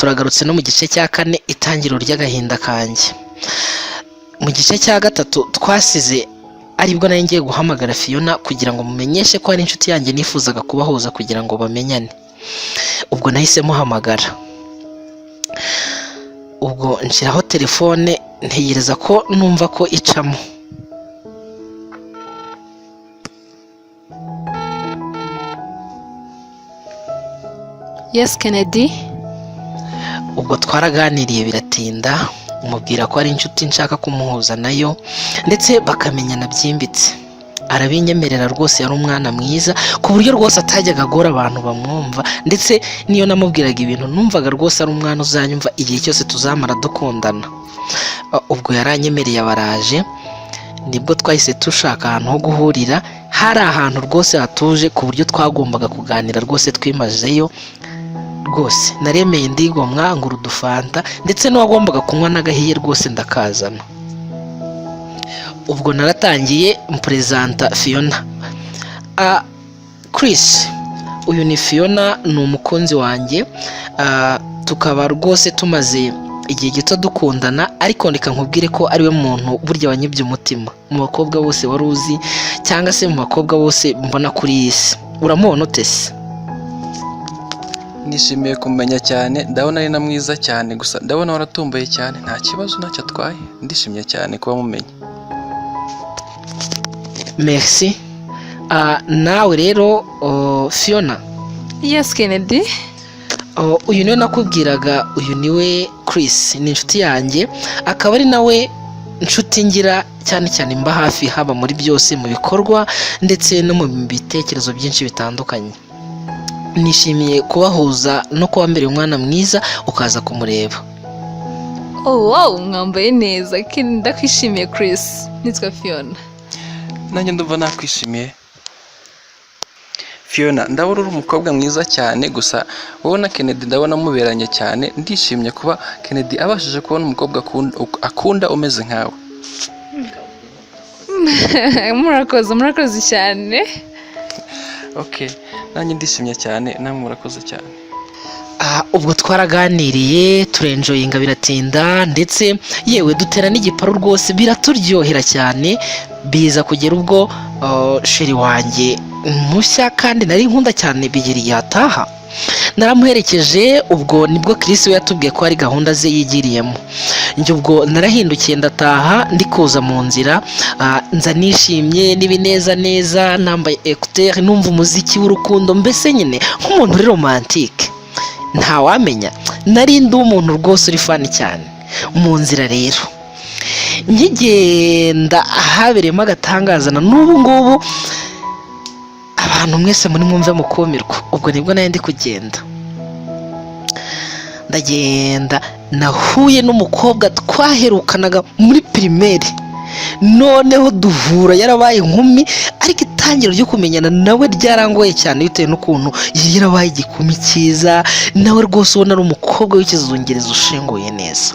Turagarutse no mu gice cya kane, itangiriro ry'agahinda kanjye. Mu gice cya gatatu twasize aribwo nari ngiye guhamagara Fiona kugira ngo mumenyeshe ko hari inshuti yanjye nifuzaga kubahuza kugira ngo bamenyane. Ubwo nahise muhamagara, ubwo nshyiraho telefone, ntegereza ko numva ko icamo. Yes, Kennedy. Ubwo twaraganiriye biratinda, mubwira ko ari inshuti nshaka kumuhuza nayo ndetse bakamenyana byimbitse. Arabinyemerera rwose, yari umwana mwiza ku buryo rwose atajyaga agora abantu bamwumva, ndetse n'iyo namubwiraga ibintu numvaga rwose ari umwana uzanyumva igihe cyose tuzamara dukundana. Ubwo yaranyemereye abaraje, nibwo twahise dushaka ahantu ho guhurira. Hari ahantu rwose hatuje ku buryo twagombaga kuganira rwose twimazeyo. Rwose naremeye ndigomwa, ngura udufanta, ndetse n'uwagombaga kunywa n'agahiye rwose ndakazana. Ubwo naratangiye mpurezanta Fiona. Chris, uyu ni Fiona, ni umukunzi wanjye. Tukaba rwose tumaze igihe gito dukundana, ariko reka nkubwire ko ariwe muntu burya wanyibye umutima mu bakobwa bose wari uzi, cyangwa se mu bakobwa bose mbona kuri iyi si. Uramubona ute se? Nishimiye kumenya cyane, ndabona ari na mwiza cyane, gusa ndabona waratomboye cyane. Nta kibazo, ntacyo atwaye, ndishimye cyane kuba mumenye. Merci. Nawe rero, oh, Fiona. Yes, Kennedy. Oh, uyu niwe nakubwiraga, uyu niwe Chris, ni inshuti yanjye, akaba ari nawe inshuti ngira cyane cyane mba hafi, haba muri byose, mu bikorwa ndetse no mu bitekerezo byinshi bitandukanye. Nishimiye kubahuza no kuba mbere umwana mwiza ukaza kumureba. Oh wow, mwambaye neza. Kennedy, ndakwishimiye. Chris, nitwa Fiona. Nanjye ndumva nakwishimiye, Fiona. Ndabona uri umukobwa mwiza cyane, gusa wowe na Kennedy ndabona muberanye cyane. Ndishimye kuba Kennedy abashije kubona umukobwa akunda umeze nkawe. Murakoze, murakoze cyane. Ok, nanjye ndishimye cyane, namwe murakoze cyane. Ubwo twaraganiriye, turenjoyinga biratinda, ndetse yewe dutera n'igiparu rwose biraturyohera cyane. Biza kugera ubwo chéri wanjye mushya kandi nari nkunda cyane bigera igihe ataha, naramuherekeje. Ubwo nibwo Chris we yatubwiye ko hari gahunda ze yigiriyemo. Njye ubwo narahindukiye ndataha. Ndi kuza mu nzira, nza nishimye n'ibinezaneza, nambaye écouteurs, numva umuziki w'urukundo, mbese nyine nk'umuntu uri romantique. Ntawamenya nari ndi umuntu rwose uri funny cyane. Mu nzira rero nkigenda, ahabereyemo agatangaza na n'ubu ngubu abantu mwese muri mwumve mukumirwa. Ubwo nibwo nari ndi kugenda, ndagenda, nahuye n'umukobwa twaherukanaga muri primaire. Noneho duhura yarabaye inkumi, ariko itangiro ryo kumenyana nawe ryarangoye cyane bitewe n'ukuntu yari yarabaye igikumi cyiza, nawe rwose ubona ari umukobwa w'ikizungereza ushinguye neza.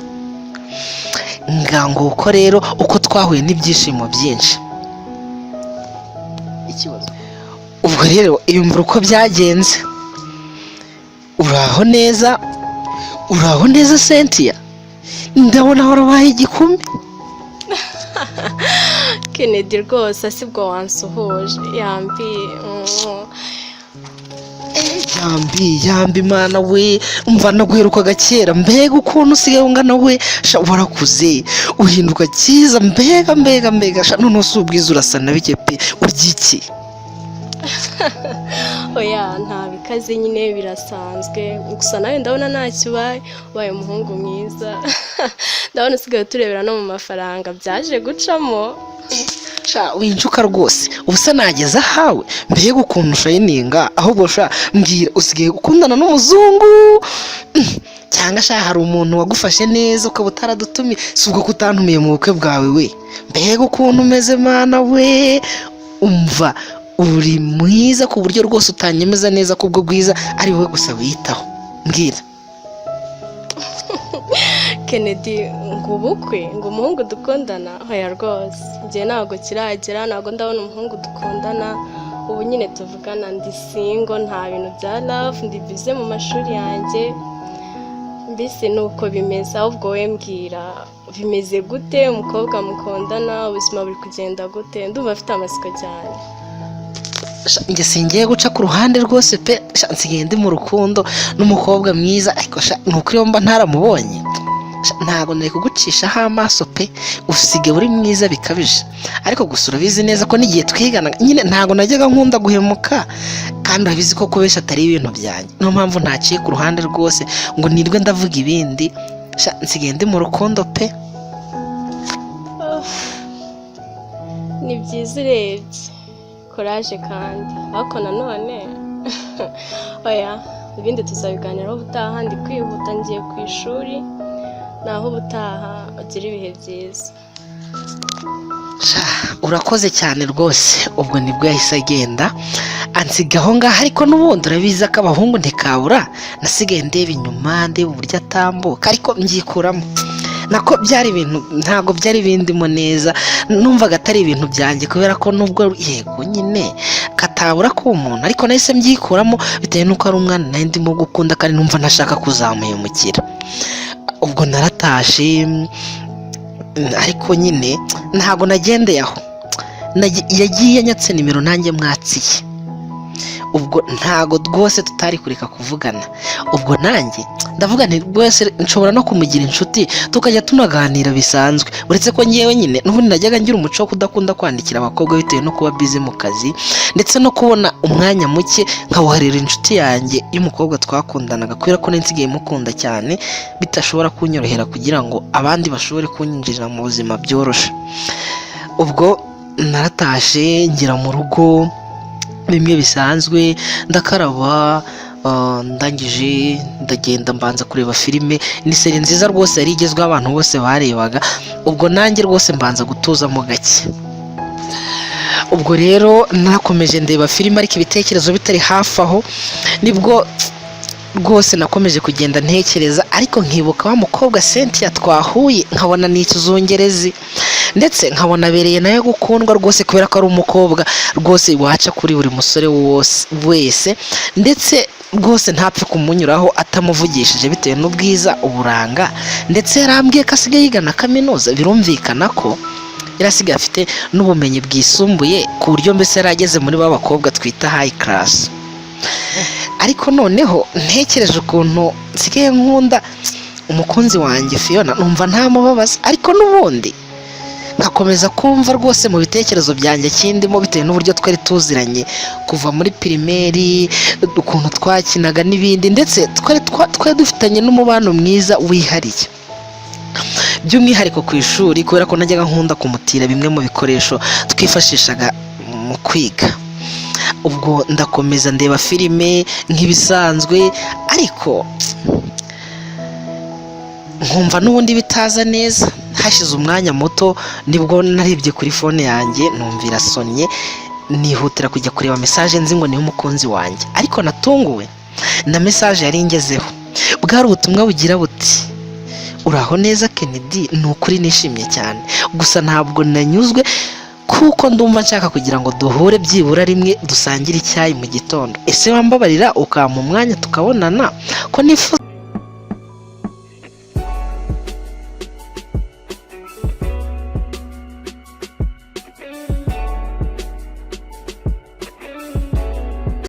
Ngango uko rero uko twahuye n'ibyishimo byinshi. Ikibazo ubwo rero, iyumvira uko byagenze. Uraho neza, uraho neza Cynthia, ndabona warabaye igikumi. Kennedy rwose, sibwo wansuhuje? Yambi. Yambi yambi, mana we! Mva naguherukaga kera, mbega ukuntu usigaye ungana we! Sha warakuze, uhinduka cyiza, mbega mbega mbega! Sha noneho si ubwiza, urasa na bike pe! Urya iki? Oya, nta bikaze nyine, birasanzwe. Gusa nawe ndabona ntacyo ubaye, ubaye umuhungu mwiza. Ndabona usigaye uturebera no mu mafaranga, byaje gucamo. Sha winjuka rwose, ubu se nageze ahawe? Mbega ukuntu ushayininga! Ahubwo sha mbwira, usigaye ukundana n'umuzungu? Cyangwa sha hari umuntu wagufashe neza ukaba utaradutumiye? Si ubwo kutantumiye mu bukwe bwawe we! Mbega ukuntu umeze, mana we! Umva, uri mwiza ku buryo rwose utanyemeza neza ko ubwo bwiza ari wowe gusa wiyitaho. Mbwira. Kennedy, ngo ubukwe, ngo umuhungu dukundana? Hoya rwose, njye ntabwo kiragera, ntabwo ndabona umuhungu dukundana. Ubu nyine tuvugana ndi single, nta bintu bya love, ndi busy mu mashuri yanjye. Mbese ni uko bimeze. Ahubwo we mbwira, bimeze gute? Umukobwa mukundana, ubuzima buri kugenda gute? Ndumva afite amatsiko cyane. Sha, njye singiye guca ku ruhande rwose pe. Sha, nsigaye ndi mu rukundo n'umukobwa mwiza, ariko sha, ni ukuri iyo mba ntaramubonye, sha, ntabwo nari kugucishaho amaso pe. Usigaye uri mwiza bikabije, ariko gusa urabizi neza ko n'igihe twiganaga nyine ntabwo najyaga nkunda guhemuka, kandi urabizi ko kubesha atari ibintu byanjye. Niyo mpamvu ntaciye ku ruhande rwose ngo nirwe ndavuga ibindi. Sha, nsigaye ndi mu rukundo pe. Uff, ni byiza urebye, courage. Kandi ariko nanone oya, ibindi tuzabiganiraho ubutaha. Ndi kwihuta, ngiye ku ishuri. Naho ubutaha, ugira ibihe byiza. Sha, urakoze cyane rwose. Ubwo nibwo yahise agenda ansiga aho ngaho, ariko n'ubundi urabizi ko abahungu ntikabura. Nasigaye ndeba inyuma, ndeba uburyo atambuka, ariko mbyikuramo. Nako byari ibintu ntabwo byari bindimo neza, numvaga atari ibintu byanjye, kubera ko nubwo yego nyine katabura kuba umuntu, ariko nahise mbyikuramo bitewe n'uko ari umwana nari ndimo gukunda kandi numva ntashaka kuzamuhemukira. Ubwo naratashe, ariko nyine ntabwo nagendeye aho. Yagiye anyatse nimero, nanjye mwatsiye. Ubwo ntago rwose tutari kureka kuvugana. Ubwo nanjye ndavuga nti rwose nshobora no kumugira inshuti, tukajya tunaganira bisanzwe, uretse ko ngewe nyine n'ubundi najyaga ngira umuco wo kudakunda kwandikira abakobwa bitewe no kuba busy mu kazi, ndetse no kubona umwanya muke nkawuharira inshuti yanjye y'umukobwa twakundanaga, kubera ko nari nsigaye mukunda cyane bitashobora kunyorohera kugira ngo abandi bashobore kunyinjirira mu buzima byoroshe. Ubwo naratashe, ngera mu rugo bimwe bisanzwe, ndakaraba, ndangije ndagenda mbanza kureba filime. Ni série nziza rwose yari igezweho, abantu bose barebaga. Ubwo nanjye rwose mbanza gutuzamo gake. Ubwo rero nakomeje ndeba filime, ariko ibitekerezo bitari hafi aho. Nibwo rwose nakomeje kugenda ntekereza, ariko nkibuka wa mukobwa Cynthia twahuye, nkabona ni ikizungerezi, ndetse nkabona abereye nawe gukundwa rwose, kubera ko ari umukobwa rwose waca kuri buri musore wose wese, ndetse rwose ntapfe kumunyuraho atamuvugishije bitewe n'ubwiza, uburanga. Ndetse yarambwiye ko asigaye yiga na kaminuza, birumvikana ko yari asigaye afite n'ubumenyi bwisumbuye, ku buryo mbese yari ageze muri ba bakobwa twita high class. Ariko noneho ntekereje ukuntu nsigaye nkunda umukunzi wanjye Fiona, numva ntamubabaza, ariko n'ubundi nkakomeza kumva rwose mu bitekerezo byanjye kindimo, bitewe n'uburyo twari tuziranye kuva muri primaire, ukuntu twakinaga n'ibindi, ndetse twari dufitanye n'umubano mwiza wihariye, by'umwihariko ku ishuri, kubera ko najyaga nkunda kumutira bimwe mu bikoresho twifashishaga mu kwiga. Ubwo ndakomeza ndeba filime nk'ibisanzwe, ariko nkumva n'ubundi bitaza neza. Hashize umwanya muto nibwo narebye kuri phone yanjye, numva irasonnye, nihutira kujya kureba message, nzi ngo niyo umukunzi wanjye. Ariko natunguwe na message yari ingezeho. Bwari ubutumwa bugira buti: "Uraho neza Kennedy, ni ukuri nishimye cyane, gusa ntabwo nanyuzwe kuko ndumva nshaka kugira ngo duhure byibura rimwe dusangire icyayi mu gitondo. Ese wambabarira ukampa umwanya tukabonana, ko nifuza